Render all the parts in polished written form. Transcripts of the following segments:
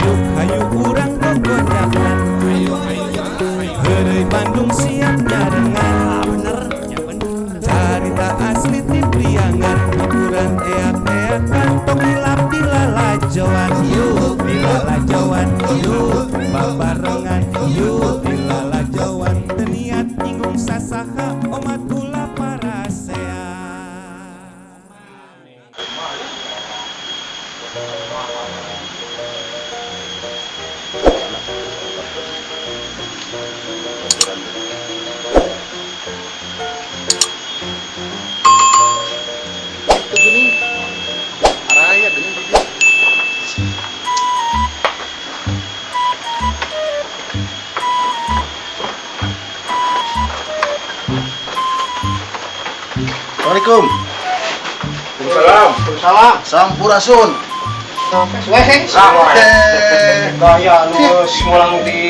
Yuk hayu urang gogonjakan. Heureuy Bandung siap nyarengan. Bener ya, bener. Carita asli ti Priangan, hiburan eak-eakan. Tong hilap dilalajoan. Yuk dilalajoan, yuk babarengan, yuk dilalajoan. Teu niat nyinggung sasaha, omat ulah parasea. Itu gini. Araya gini di. Assalamualaikum. Salam. Salam. Sampurasun. Weh, Eh, gaya nu mulang di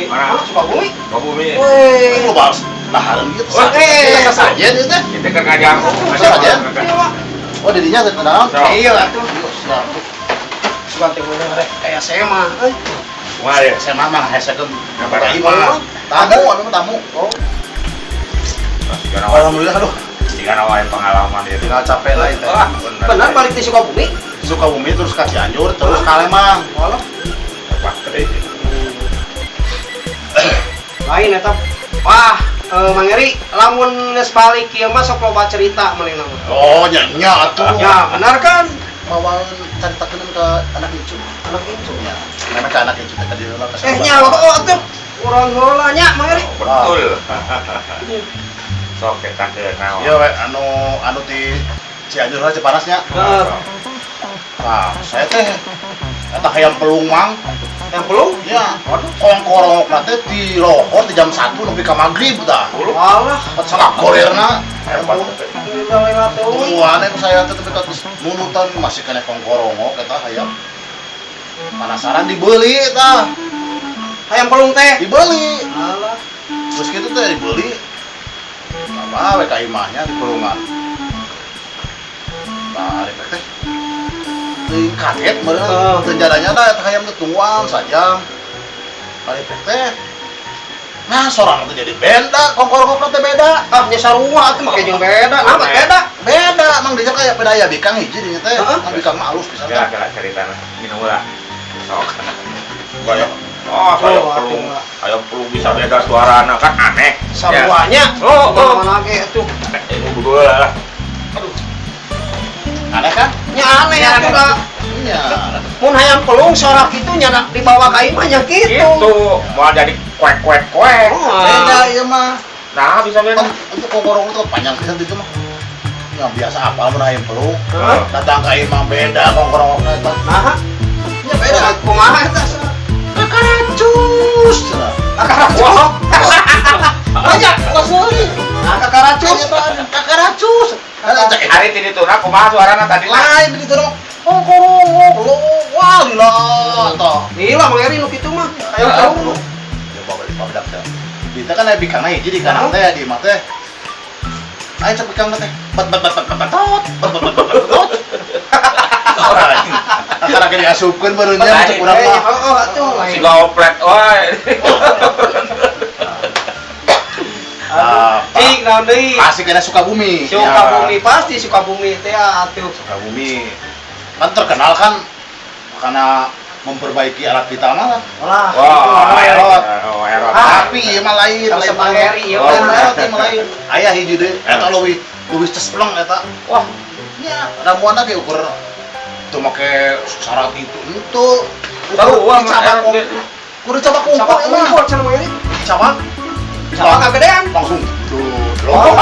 Mana? Sukabumi. Sukabumi. Weh. Lu balas nahareun gitu. Eh. Sajen itu teh. Kita ke ngajak. Sajen. Oh, didinya teh naon? Iya atuh. Siap. Sugan teh meunang rek kayak saya mah euy. Kumaha ya? Saya mah hesekeun. Kabar Imah. Tamu, anu mah tamu. Oh, Alhamdulillah, aduh. Jika wae pengalaman itu. Tinggal capek lah itu. Wah, benar balik di Sukabumi. Sukabumi terus ke Cianjur terus ke Lembang. Walah, Wah, gede. lain eta. Wah, Mang Eri, lamun geus balik kieu mah sok loba cerita manehna mah. Oh, nya nya atuh. Ya, benar kan? Mawaeun caritakeun ke anak incu. Anak itu. Ya, namanya ke anak incu teh tadi heula ke Eh, nya oh atuh. Urang heula nya Mang Eri. Betul. Sok kita ke naon. Iya, we, anu anu di Cianjur lah Cipanasnya. Heeh. Nah, saya teh eta hayam pelung mang. Yang pelung? Ya, kongkorongok teh di lohor di jam 1 nepi ka magrib tah. Walah, Pat salah golerna. Hebat. lila teuing. Tungguan ku saya teh tepi ka terus munutan masih kena kongkorongok eta hayam. Penasaran dibeli tah, Hayam pelung teh. dibeli. Alah. Terus gitu teh dibeli. Apa we ka imahnya di pelungan. Nah, ari teh teuing kaget meureun Heeh. teu jalannya tah eta hayam teh tungguan sajam. Ari teh nah sorang teh jadi beda, kongkorongokna teh beda. Ah, nya sarua atuh make jeung beda. Nah, beda. Beda, mang dinya kayak beda ya bikang hiji dinya teh. Heeh. Mang bikang mah alus pisan Kira tah. kira cerita minum lah. Sok. Kayak oh, hayam Oh, pelung. atuh. Hayam pelung bisa beda suarana kan aneh. Saruanya. Oh, oh. Mana ge atuh. Ya. Ini lah. Aduh. Aneh kan? Nya aneh atuh da. Iya. Mun hayam pelung sorak kitu nya dibawa ka imah nya kitu. Itu mau jadi kuek kuek kuek. Oh, Beda ieu mah. Nah, bisa beda. Kan untuk kongkorong itu panjang pisan itu mah. Yang biasa apal mun hayam pelung. Heeh. Datang ka imah beda kongkorongokna eta. Nah, Nya beda. kumaha eta? Kakaracus. Kakaracus. Banyak langsung. Nah, kakaracus. Kakaracus. Hari ini tuh nah kumaha suarana tadi lah. Lain di situ kongkorongok lo wah lila toh. Gila Mang Eri nu kitu mah. Hayam pelung. Coba balik pabedak teh. Kita kan aya bikangna hiji di kanan teh di imah teh. Ayo cek bikangna teh. Bat bat bat bat bat tot. Bat bat bat bat bat tot. Karena kena diasupkeun barunya cek urang Eh, mah. heeh atuh Si lain. goplet wae. Ah, Cik naon deui? pasti kena Sukabumi. Sukabumi pasti Sukabumi teh atuh. Sukabumi. Kan terkenal kan karena memperbaiki alat vital mah lah. Walah. Wah, erot. Oh, erot. Ah. Tapi ieu mah lain, Resep lain Mang Eri ieu Oh, mah. erot ieu mah lain. Aya hiji deui, eta leuwih leuwih cespleng eta. Wah, Nya, ramuan ge ukur teu make syarat itu henteu. Tahu, wah, Dicabak erot ge. kudu cabak kumpul Cabak ieu mah. kumpul cenah Mang Eri. Cabak. Cabak kagedean. Langsung. Duh, Oh,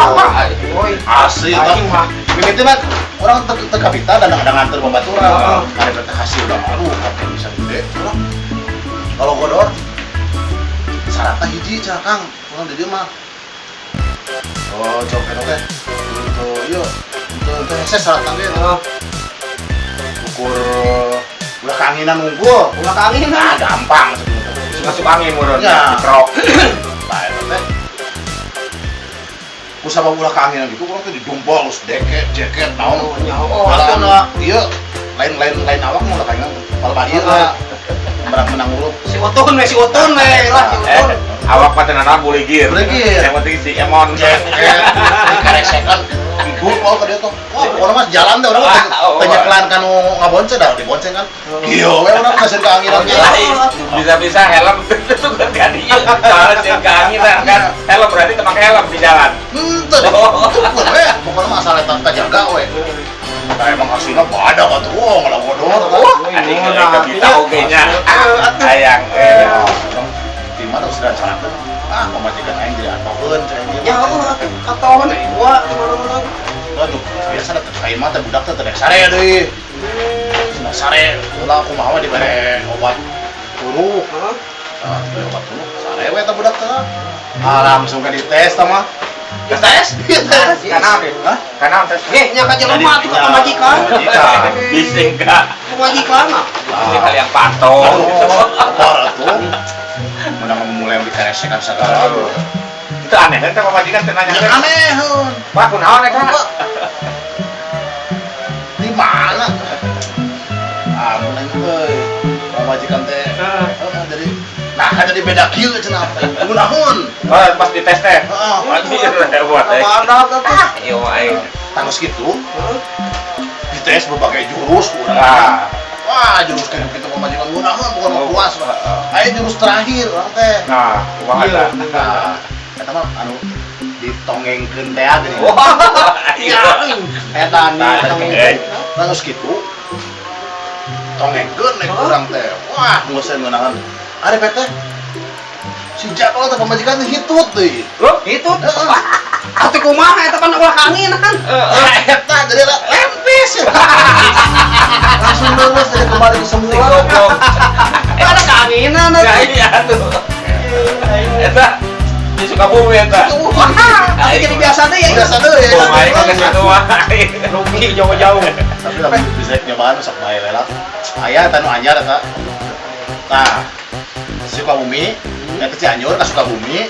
woi. Asli eta. Aing mah. Mimiti mah orang teu kapita dan ada nganter babaturan. Heeh. Ada teh hasil udah aduh kapan bisa gede. Urang kalau godor syaratna hiji cenah Kang, urang di dieu mah. Oh, cok eta teh. Untuk ieu, untuk hese syaratna ge. Heeh. Ukur ulah kanginan unggul. Ulah ka angin. Nah, gampang sebenarnya. Masuk angin meureun. Ya. Dikerok. Nah, eta teh. Ku sabab ulah kaanginan gitu urang teh didumpol geus deket, jaket naon. Oh, nya oh Malah atuh anu ieu lain lain lain awak mah ulah kaanginan. Palebah ieu lah. Barang Utun we, si Utun we lah, si Utun. Awak mah teu nanaon buligir. Buligir. Yang penting si Emon. Ceket, dikaresekan gitu kalau ke dia tuh. Wah, pokoknya mah jalan teh urang mah Oh, teu nyeklan ka nu ngabonceng dah, dibonceng kan. Kieu we urang kasih keanginan ge. Lain, bisa-bisa helm itu kan gak di soalnya sieun keanginan kan. Helm berarti teu make helm di jalan. Henteu, tuh we, pokoknya mah asal eta kajaga we. Nah, emang hasilnya badak atuh, wah ngalagodor. Anjing euy kita oge nya. Hayang eh. Di mana sudah calakeun? Ah, pamajikan aing jadi atoheun cenah ieu. Ya Allah atuh katohon gua di mana-mana. Aduh, biasa da kain mah teh budak teh teu sare deui. Cenah sare, ulah kumaha we dibere obat turu. Heeh. Ah, dibere obat turu, sare we eta budak teh. Ah, langsung ke dites tah mah. Tes? Dites. Kanaon deh? Hah? Kanaon tes? Eh, nya ka jelema atuh ka pamajikan. Pamajikan. Bising ka. Pamajikan ah. Bising kali yang patok. Kotor atuh. Menang mulai dikaresekan segala. Itu aneh kan teh pamajikan teh nanya. Ya aneh heun. Pak kunaon eta? Di mana? Ah, menang euy. Pamajikan teh. Heeh, jadi nah jadi beda kieu cenah teh. Kunaon? Oh, pas dites teh. Heeh. Anjir repot eh. Badak atuh. Iya mah aing. Tangos gitu, dites berbagai jurus ku urang. Ah. Wah, jurus kayak gitu pamajikan kunaon bukan mau puas. Ayo jurus terakhir urang teh. Nah, kumaha Iya. tah? Nah, eta mah anu ditongengkeun teh geuning. Wah, iya. Eta nih Eh. Tangos gitu. Tongengkeun nek urang teh. Wah, geus ngeunaheun. Ari teh si jadwal teh pamajikan teh hitut deui. Loh, Itu Heeh. atuh kumaha eta pan ulah kaangin kan. Eta jadi lempis. Langsung lulus jadi kembali ke si semula. goblok. Ada keanginan Ya atuh. iya tuh. Eta di Sukabumi eta. Wah, tapi jadi biasa deh ya. Biasa deui. Oh, aing mah geus kitu mah. Rugi jauh-jauh. Tapi lamun bisa nyobaan sok bae lah. Aya eta nu anyar eta. Nah, Sukabumi, eta Cianjur ka Sukabumi.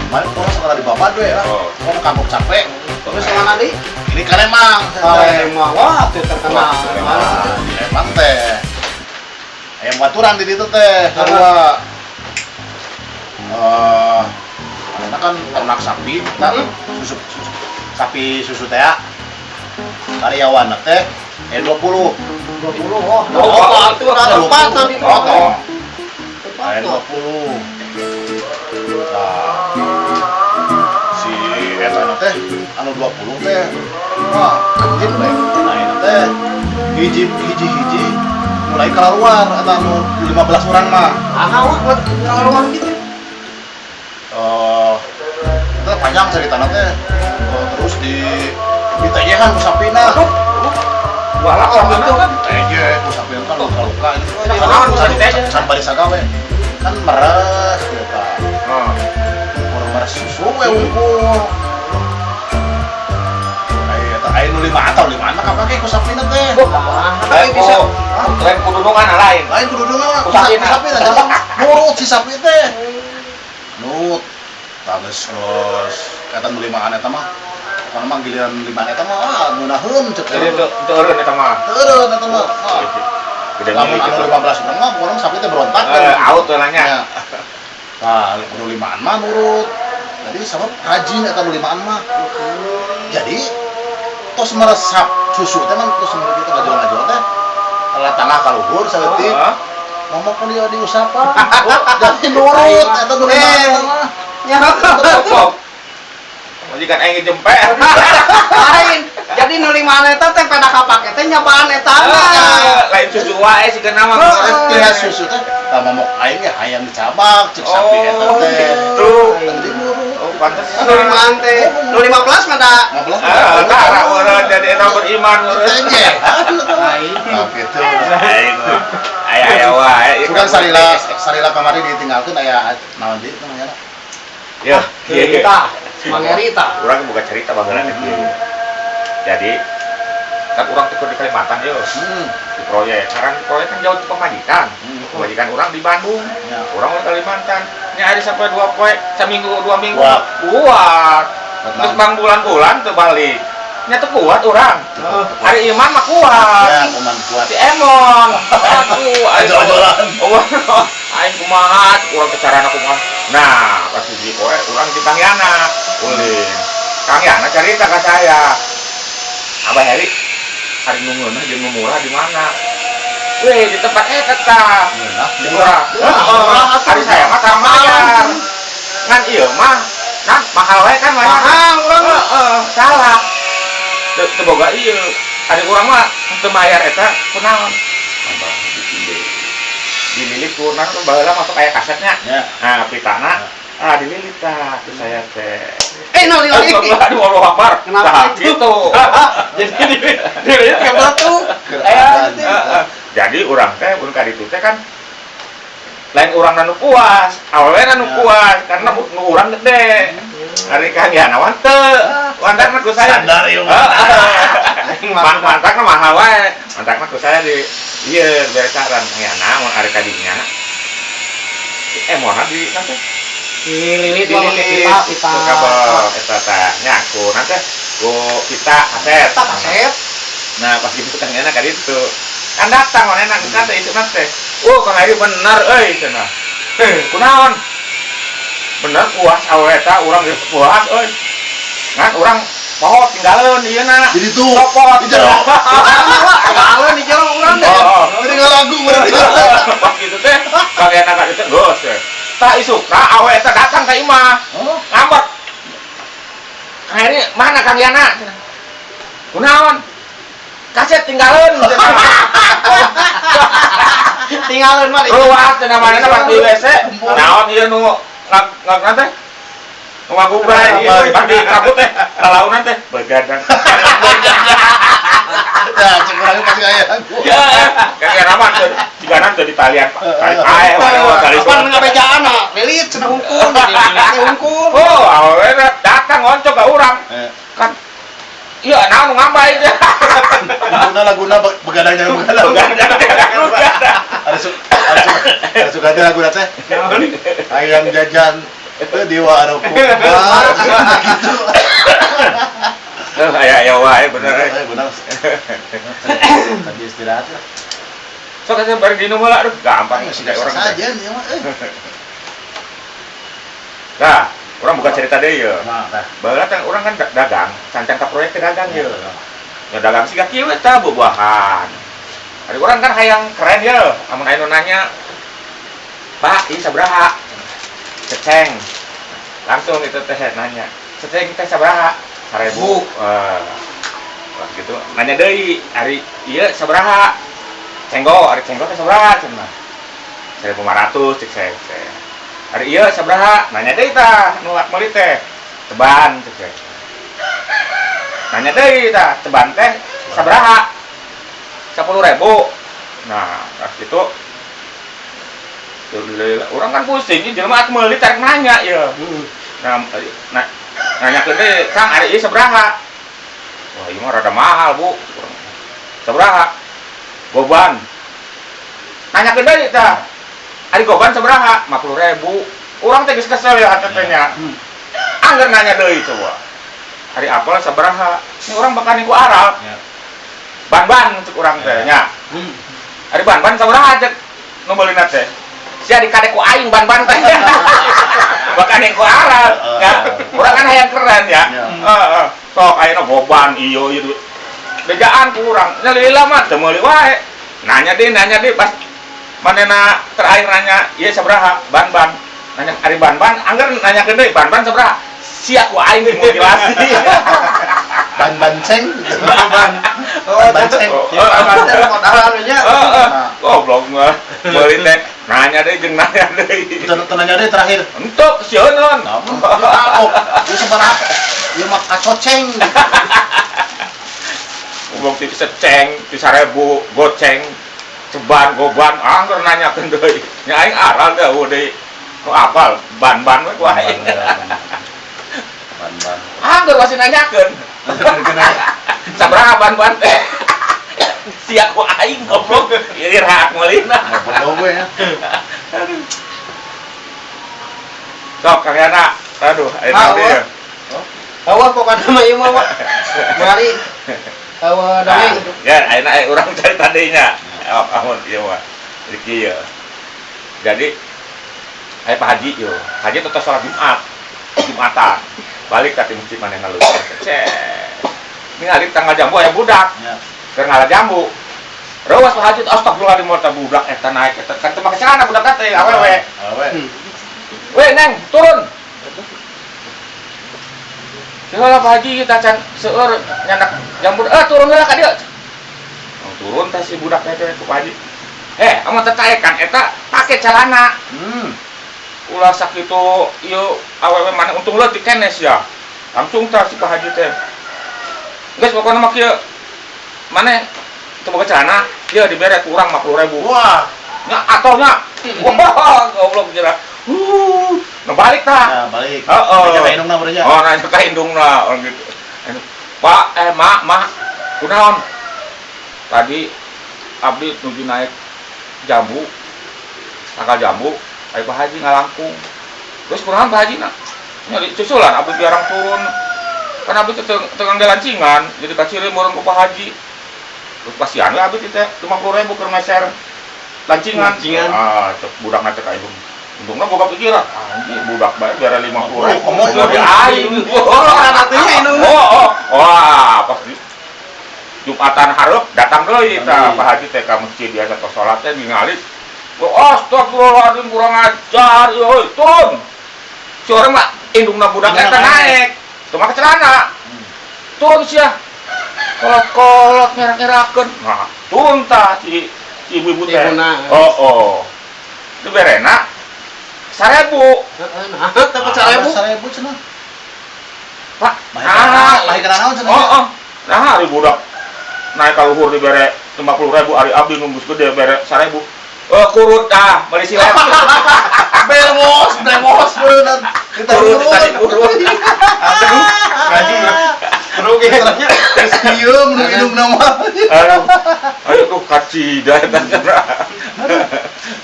Kemarin orang sekolah di Bapak we lah. Oh. Orang kampung capek. Terus kemana deui? Ini ka Lembang. Lembang. Wah, tuh terkenal. Nah, di Lembang teh. Aya baturan di ditu teh, sarua. Eh, karena kan ternak sapi, tak susu, susu sapi susu teh karyawan teh 20. 20. Oh, Oh, itu tempat tadi. Oh, Tempat tuh. 20. Nah, si eta teh anu 20 teh. Wah, anjing we. Nah, eta teh hiji hiji hiji mulai keluar eta anu 15 orang mah. Ah, wah, buat keluar gitu. Eh, itu panjang ceritanya teh. Eh, terus di ditejehan ku sapina. Wah, lah Oh, orang itu kan. teje ku sapina kan luka-luka gitu. Naon Can diteje? can bari sagawe. Kan meres gitu tah. Oh. Urang meres susu we unggul. Aya eta aya nu lima atau lima anak apa ku sapina teh. Wah, tapi bisa. Lain kududungan lain. Lain kudu mah Ku ku sapina. sapina jalan nurut si sapi teh. Nurut. Tah geus geus kata nu limaan eta mah. Pokona mah giliran limaan eta mah ah ngeunaheun cek Jadi itu eureun eta mah. Eureun eta mah. Ah. Gede Lamun milik anu gitu. 15 urang mah pokona sapi teh berontak. Eh, out we lah nya. Ya. Nah, nu limaan mah nurut. Jadi sabab rajin eta nu limaan mah. Jadi tos meresap susu teh mah tos meresap kita ngajual-ngajual teh kalau tanah kaluhur saeutik Heeh. ngomong pun dia diusapan jadi nurut eta nu limaan eta mah. Ya. Goblok. Majikan aing ngejempe. Lain. Jadi nu limaan eta teh pada kapake teh nyabaan eta mah. Eh, lain susu wae sih kana mah. Tina susu teh tah momok aing ge hayang dicabak cek sapi eta Oh, teh. gitu. Jadi nurut. Oh, pantes. Nu limaan teh, nu 15 mah da 15 Ah, tara urang jadi eta beriman urang. Teje. Nah, gitu. Aing mah. Aya aya wae. Sugan salila salila kamari ditinggalkeun aya naon deui teh namanya? Ya, kieu. cerita, Mangerita. Urang buka cerita baheula teh kieu. Jadi kan urang teh di Kalimantan yo, di proyek. Sekarang di proyek kan jauh di pamajikan. Pamajikan urang di Bandung, Ya. urang di Kalimantan. Nya hari sampai 2 poe, seminggu 2 minggu. Kuat. Kuat. Terus bang bulan-bulan tuh balik. Nya teu kuat urang. Hari iman mah kuat. Ya, kuman kuat. Si Emon. Aduh, aing Ajol-ajolan. Oh, aing Kumaha urang teh carana kumaha. Nah, pas hiji poe urang di Kang Yana ulin. Kang Yana cerita ke saya. Abah Heri, hari nu ngeunah jeung nu murah di mana? Weh, di tempat eta tah. Ngeunah. Di murah. Heeh. Hari saya mah tara mayar. Ngan ieu mah, nah mahal wae kan mayar. Mahal urang mah. Heeh, salah. Teu teu boga ieu. Ari urang mah teu mayar eta kunaon? Abah dililit ku naon baheula masuk aya kasetnya. Ya. Nah, pitana ah dililit tah ku saya teh. Eh, no, dililit. Aduh, Allahu Akbar. Kenapa Tah, itu? gitu. Jadi dililit ke batu. Heeh. Heeh. Jadi urang teh urang ka ditu teh kan lain urang nu puas, awalnya nu Ya. puas karena nu urang gede. Ari Kang Yana mah teu. Mantakna ku saya. Standar ieu mah. Mantakna mahal wae. Mantakna ku saya di ieu bere saran Kang Yana mun ari ka dinya. Eh moal di nanti Dililit mah make dililit pita, pita. ku kabel eta teh nya ku nanti ku pita kaset. Pita kaset. Nah, pas gitu Kang Yana ka ditu. Kan datang manehna geus teh isukna teh. Oh, Kang Heri bener euy cenah. Heh, kunaon? Bener puas awewe eta urang geus puas euy. Ngan urang poho tinggalin ieu na. Jadi tuh Copot. di jero. Tinggalin di jero urang teh. Oh, oh. Jadi ngalagu berarti. Pas gitu teh Kang Yana ka ditu geus teh. Tah isukna awewe eta datang ka imah. Oh. Ngambek. Kang Heri mana Kang Yana? Cenah. Kunaon? Kaset tinggalin. Tinggalin mah. Ruas cenah manehna pas di WC. Naon ieu nu ngak ngak teh? Nu ngagubray ieu pas di kabut teh, lalaunan teh begadang. Nah, cek urang pasti aya lagu. Ya, kayak nama teh jigana teh di talian Pak. Tali pae mana mah tali. Kapan ngabejaan ah? Lilit cenah hungkul, dililit teh hungkul. Oh, awewe datang ngoncok ka urang. Eh, Kan iya naon nu ngambay teh. Laguna laguna begadang jangan begadang. Begadang begadang. Ada suka ada lagu teh. Ayam jajan itu di warung kubar gitu. Eh, aya aya wae bener. Eh, bener. Tadi istirahat lah. Sok asa bari dinum heula aduh gampang Ayo sih sudah orang teh. saja nih mah. Eh. Nah, urang buka cerita deui ye. Nah, tah. Baheula teh urang kan dagang, cancan ka proyek teh dagang ye. Ya dagang siga kieu we tah buah-buahan. Ari urang kan hayang keren ye, amun aya nu nanya, "Pak, ieu sabaraha?" Ceceng. Langsung itu teh nanya. Ceceng teh sabaraha? 1000. Eh, wah gitu. Nanya deui, ari ieu sabaraha? Cenggo, ari cenggo teh sabaraha cenah? 1500 cek saya. Teh. Ari ieu sabaraha? Nanya deui tah nu meuli teh. Ceban cek saya. Nanya deui tah, ceban teh sabaraha? 10.000. Nah, pas gitu orang kan pusing, ini jelema atuh meuli tarik nanya ya. Nah, nah nanya ke deui, "Kang, ari ieu sabaraha?" Wah, ieu mah rada mahal, Bu. Sabaraha? Goban. Nanya ke deui tah. Ari goban sabaraha? 50.000. Urang teh geus kesel ya hate teh nya. Angger nanya deui coba. Ari apel sabaraha? Ini urang bakal niku aral. Ya. Ban-ban cek urang teh nya. Ari ban-ban sabaraha cek nu meulina teh? Sia dikade ku aing ban-ban teh. Bakal niku aral ya. Urang kan hayang keren ya. Ya. Heeh. Sok ayeuna goban iyo ieu. Bejaan ku urang. Nya lila mah teu meuli wae. Nanya deui pas manehna terakhir nanya, ieu sabaraha? Ban-ban. Nanya ari ban-ban, angger nanya deui ban-ban sabaraha? Sia ku aing dimotivasi. Ban-ban ceng. Ban. Oh, Ban ceng. Ban teh modalan nya. Heeh. Goblok mah. Meuli teh nanya deui jeung nanya deui. Teu nanya deui terakhir. Entuk sieuneun. Nah, kapok. Ieu sabaraha? Ieu mah kacoceng. Goblok ti seceng, ti 1000, goceng, ceban, goban, angger nanyakeun deui. Nya aing aral teh eueuh deui. Nu apal ban-ban we ku aing. Ban-ban. Angger masih nanyakeun. Sabaraha ban-ban teh? Sia ku aing goblok. Ieu hak meulina. Ngobrol gue ya. Sok Kang Yana. Aduh, ayeuna Ah, deui ya. Hawa pokokna mah ieu mah. Wak. Mari. Hawa dongeng. Ya, ayeuna aya urang cerita deui nya. Oh, amun ieu mah. Jadi kieu. Jadi Aya Pak Haji yo. Haji tetep sholat Jumat. Jumatan. Balik ka ti masjid manehna leuwih. Cek. Ningali tangkal jambu aya budak. Ya. Keur ngala jambu. Reuwas Pak Haji, astagfirullahaladzim, eta budak eta naik eta kan teu make celana budak teh awewe. Awewe. Weh, Neng, turun. Heula Pak Haji kita can seueur nyandak jambu. Eh, turun heula ka dieu. Oh, turun teh si budak teh ku Pak Haji. Eh, amun teh kan eta pake celana. Ulah sakitu ieu awewe mana untung leutik keneh sia. Langsung tah si Pak Haji teh. Geus pokona mah kieu. Maneh teu boga celana, ieu dibere ku urang 50.000. Wah. Nya atohnya. Wah, goblok kira. Nah balik tah. Ya, balik. Heeh. Nanya ka indungna beureunya. Oh, nanya ka indungna orang gitu. Pak, eh mak, mak, kunaon? Tadi abdi nuju naik jambu, tangkal jambu, ayo Pak Haji ngalangkung. Terus kunaon Pak Haji nak? Nyari susulan, abdi biarang turun. Kan abdi teh teu ngangge lancingan, jadi kaciri meureun ku Pak Haji. Terus kasihan we abdi teh 50.000 keur meser lancingan. Lancingan. Ah, cek budak teh ka indung. Untungna boga pikiran, anjing budak bae biar 50.000. Oh, komo Dari aing. Oh, kan atunya indungna. Oh, oh. Wah, pas di Jumatan hareup datang deui tah Pak Haji teh ka masjid biasa tos salat teh ningali. Oh, astagfirullahaladzim kurang ajar, euy, turun. Si orang mah indungna budak eta naik. Teu make celana. Turun sia. Kolot-kolot ngerak-ngerakeun. Nah, turun tah si ibu-ibu teh. Ibuna. Oh, oh. Itu berena 1.000. Heeh, nah, teu 1.000. 1.000 cenah. Pak, Baik baik kana naon cenah? Oh, oh. Nah, hari budak naik ka luhur dibere 50.000, ari abdi nu geus gede bere 1.000. Oh, kurut ah, meuli silet. Brewos, brewos beureunan. Kita Kurut tadi kurut. Aduh, ngaji. Rugi. Geus kieu nu indungna mah. Aduh. Aduh, tuh kacida eta.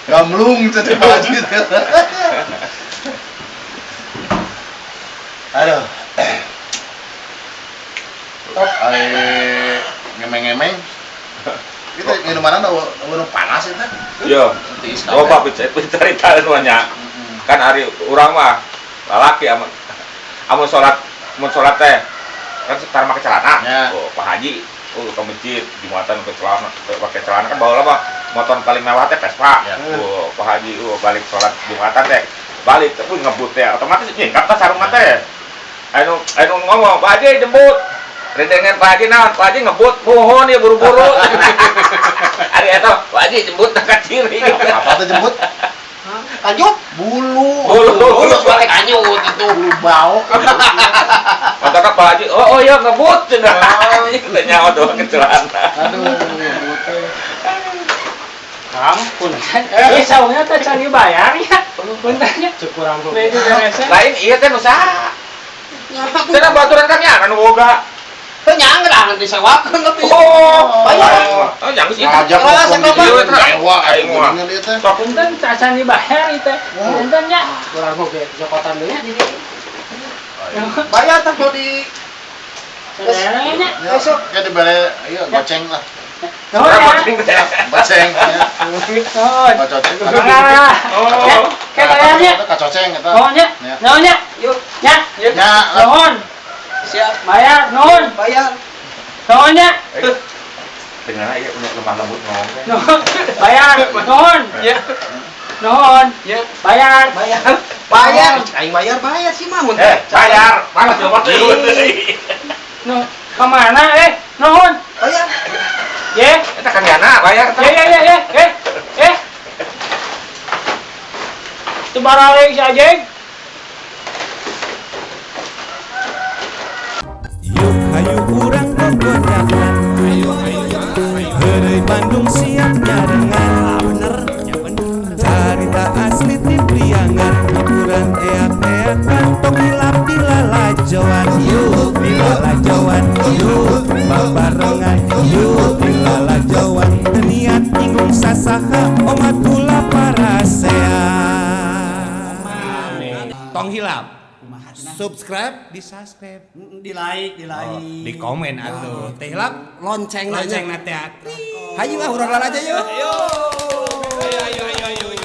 Gamlung cenah Pak Haji. Aduh. Top ari ngemeng-ngemeng. Kita minuman udah panas itu. Yo. Tiis Loba cerita nu nya. Kan ari urang mah lalaki amun amun salat mun salat teh kan sekitar make celana. Ya. Oh, Pak Haji, oh ke masjid Jumatan ke celana pakai celana kan baheula mah motor paling mewah teh Vespa. Ya. Oh, Pak Haji, oh balik salat Jumatan teh balik teh ngebut teh otomatis nyingkap tah sarung teh. Anu anu ngomong, Pak Haji jemput. Redengan Pak Haji naon? Pak Haji ngebut, mohon ya buru-buru. Ari eta Pak Haji jemput ka ciri. Apa tuh jemput? Kanjut. Bulu. Bulu. Bulu balik kanjut itu. Bulu bau. Maka Pak Haji, oh oh ya ngebut cenah. Teu nyaho doang ke celana. Aduh, ngebut teh. Ampun. Eh, saungnya teh can dibayar ya. Puntennya. Cek kurang Beda beresnya. Lain iya teh nu saha? Cenah baturan kan nya anu boga. Teu nyangger ah disewakeun tapi. Oh, Bayar. Oh, yang geus ieu. Ngajak Ah, ngomong sakapa? di dieu mewah Aing mah. geuningan ieu teh. Sok Punten can dibayar ieu teh. Punten nya. Kurang oge jokotan deui di dieu. Bayar tah mau di Saudara nya. Ya, kayak dibere ieu goceng lah. Nuhun ya. Ya, goceng ya. Nuhun. Goceng. Ah. Oh. Kayak bayarnya. Kacoceng eta. Nuhun nya. Ya. Nuhun nya. Yuk, Nya. Ya, Nuhun. siap. Bayar nuhun. Bayar. Nuhun nya. Dengan ieu punya lemah lembut ngomong teh. Nuhun. Bayar nuhun. Ya. Nuhun. Ya. Bayar. Bayar. Bayar. Aing bayar bayar sih mah mun. Eh, bayar. Mana nomor teh? Nuh, kemana eh? Nuhun. Bayar. Ye. Eta kan Yana bayar Ye ye ye ye. Eh. Eh. Itu baraleng si Ajeng. Yuk hayu urang gogojakan. Heureuy Bandung siap nyarengan. Carita asli ti Priangan. Hiburan eak-eakan tong hilap dilalajoan. Yuk dilalajoan. Yuk babarengan. Yuk dilalajoan. Teu niat nyinggung sasaha omat kula parasea. Tong hilap subscribe, di subscribe, Di like, di like. di komen atuh. Teh hilap Lonceng lonceng na teh. Hayu ah urang lalajo yuk. Ayo ayo ayo ayo.